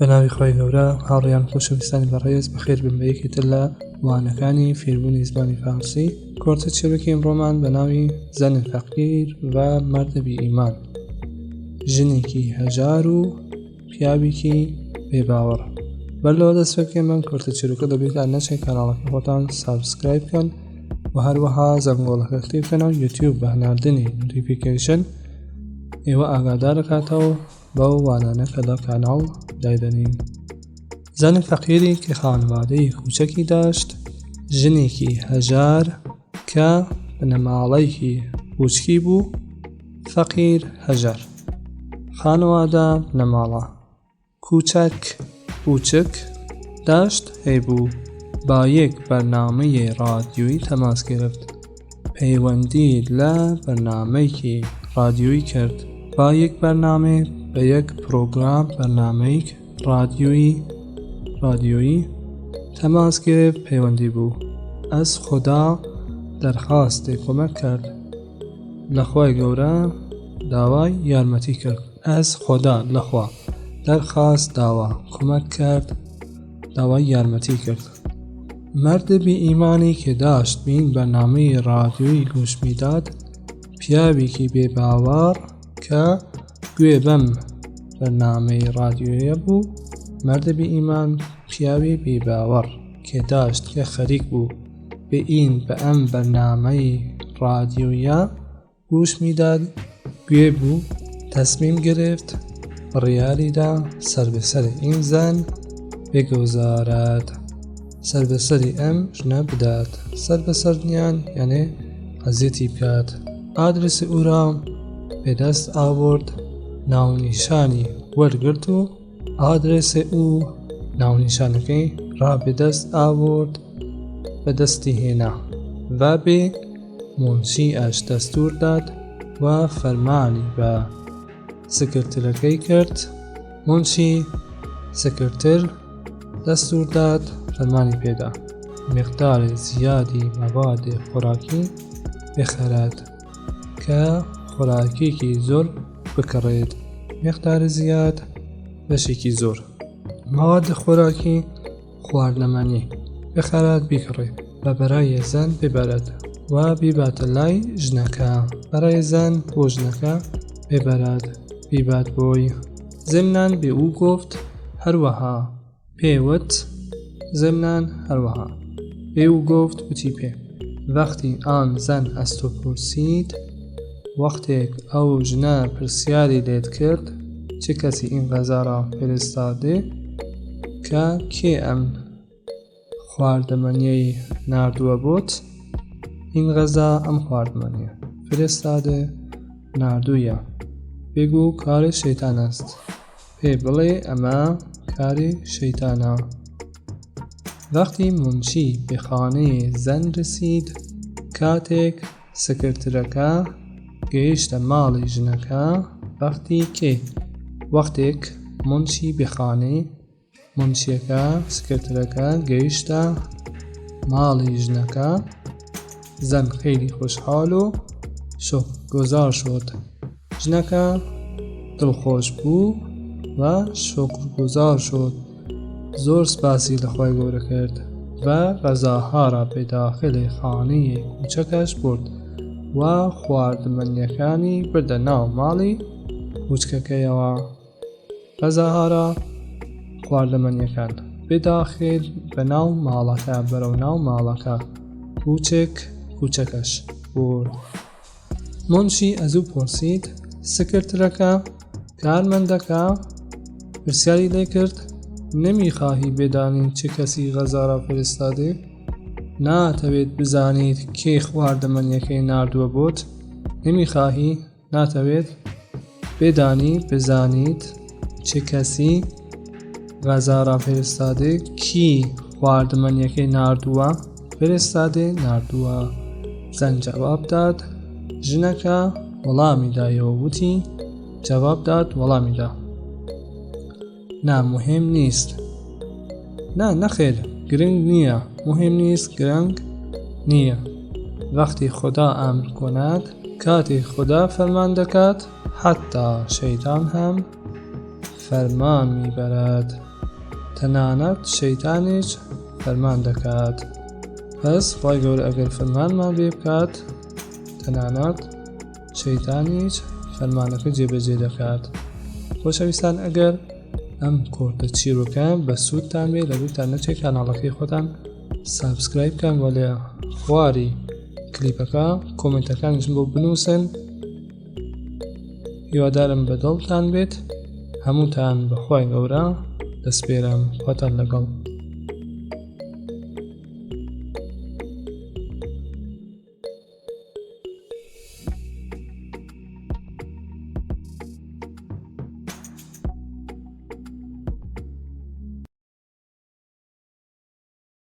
بە ناوی خوای گەورە هاوڕێیان خۆشەویستانی بەڕێز بەخێر بن بە یەکێ تر لە وانەکانی فێربوونی زمانی فارسی کۆرتە چیرۆکی ئەمڕۆمان بە ناوی زن فەقیر و مرد بی ایمان ژنێکی هەژار و پیاوێکی بێباوەڕ بەر لەوە دەست پێ بکەین بەم کورتە چیرۆکە لەبیرتان نەچێت کەناڵەکە خۆتان subscribe بکەن و هەروەها زەنگۆڵەکە active بکەنەوە یوتیوب بە هەناردنی notification ئێوە ئاگادارەکاتەوە بەو وانانە کە لە کاناڵ دایدەنین. زن فەقیری کە خانەوادەی کوچەکی داشت، ژنێکی هەژار کە بنەماڵەیەکی بوچکی بوو، فەقیر هەژار. خانەوادە بنەماڵە. کوچەک بوچک داشت هەیبوو با یەک بەرنامەی ڕادیۆیی تەماس گرفت. پەیوەندی لە بەرنامەیەکی ڕادیۆیی کرد با یەک بەرنامەی بە یەک پرۆگرام بەرنامەیک ڕادیۆیی ڕادیۆیی تەماس گرفت پەیوەندی بوو از خدا درخواست کمک کرد لە خوای گەورە داوای یارمەتی کرد از خدا لە خوا درخواست داوا کمک کرد داوای یارمەتی کرد مرد بی ئیمانی که داشت به این برنامه رادیویی گوش میداد پیاوێکی بێ باوەڕ کە گوێ بەم بەرنامەی ڕادیۆیە بوو مرد بی ئیمان پیاوی بێ باوەڕ کە داشت کە خەریک بوو به این بە ئەم بەرنامەی ڕادیۆیە گوش میداد گوێ بوو تصمیم گرفت بڕیاریدا سەر بەسەر این زن بگذارد سەر بەسەری ئەم ژنە بدات سەر بەسەر نیان یانێ ئەزیەتی بکات آدرس او را بەدەست ئاورد ناونیشانی وەرگرت و آدرس او ناونیشانەکەی را بەدەست ئاورد بەدەستی هێنا و به منشیاش دەستور داد و فەرمانی بە سکرترەکەی کرد منشی سکرتر دەستور داد فەرمانی پێدا مقدار زیادی مواد خۆراکی بخەرەد کە خۆراکێکی زۆر بکڕێت مقدار زیاد بەشێکی زۆر مواد خۆراکی خواردنەمەنی بخەرەد بیکڕێ و بەرای زن ببەرەد و بیباتە لای ژنەکە بەرای زن بۆ ژنەکە ببەرەد بیبات بۆی ضمنا به او گفت هەروەها پێ وت ضمنا هەروەها به او گفت وتی پێ وەختی آن زن از تو پرسید وەختێک ئەو ژنە پرسیاری لێت کرد چه کەسی این غذا را فرستاده کە کێ ئەم خواردەمەنیەی ناردووە بۆت این غذا ئەم خواردمەنیە فرستاده ناردوویە بگو کار شیطان است پێ بڵێ ئەمە کاری شەیتانە. وەختی منشی به خانەی زن رسید کاتێک سکرترەکە گەیشتە ماڵی ژنەکە وەختی کێ وەختێک منشی به خانەی منشیەکە سکرترەکە گەیشتە ماڵی ژنەکە زن خیلی خوشحال و شکرگزار شد ژنەکە دڵخۆش بوو و شکرگزار شد زۆر سپاسی لە خوای گەورە کرد و غذاها را به داخل خانه کوچکش برد و خواردمەنیەکانی بردە ناو ماڵی کوچکەکەیەوە. غذاها را خواردەمەنیەکان به داخل بە ناو ماڵەکە بەرەو ناو ماڵەکە کوچک کوچەکەش برد. منشی از او پرسید سکرترەکە کارمەندەکە پرسیاری لێ کرد نمیخواهی بدانی چه کەسی غذا را فرستاده ناتەوێت بزانیت کێ خواردەمەنیەکەی ناردووە بۆت نمیخواهی ناتەوێت بدانی بزانیت چ کەسی غذا را فرستاده کی خواردەمەنیەکەی ناردووە فرستاده ناردووە زن جواب داد ژنەکە وەڵامی دایەوە وتی جواب داد وەڵامی دا نا مهم نیست نا نەخێر گرنگ نییە مهم نیست گرنگ نییە وەختی خدا ئەمر کند کاتێک خودا فەرمان دەکات حتی شەیتان هم فرمان میبرد. تەنانەت شەیتانیش فەرمان دەکات. پس خوای گەورە ئەگەر فەرمانمان بێ بکات تەنانەت شەیتانیش فەرمانەکە جێبەجێ دەکات. خۆشەویستان ئەگەر ئەم کۆرتە چیرۆکە بە سوودتان بێ لەبیرتان نەچێت کاناڵەکەی خۆتان subscribe بکەن وە لە خواری کلیپەکە کۆمنتەکانیشم بۆ بنووسن. هیوادارم بە دڵتان بێت. هەمووتان بەخوای گەورە دەسپێرم. خواتان لەگەڵ.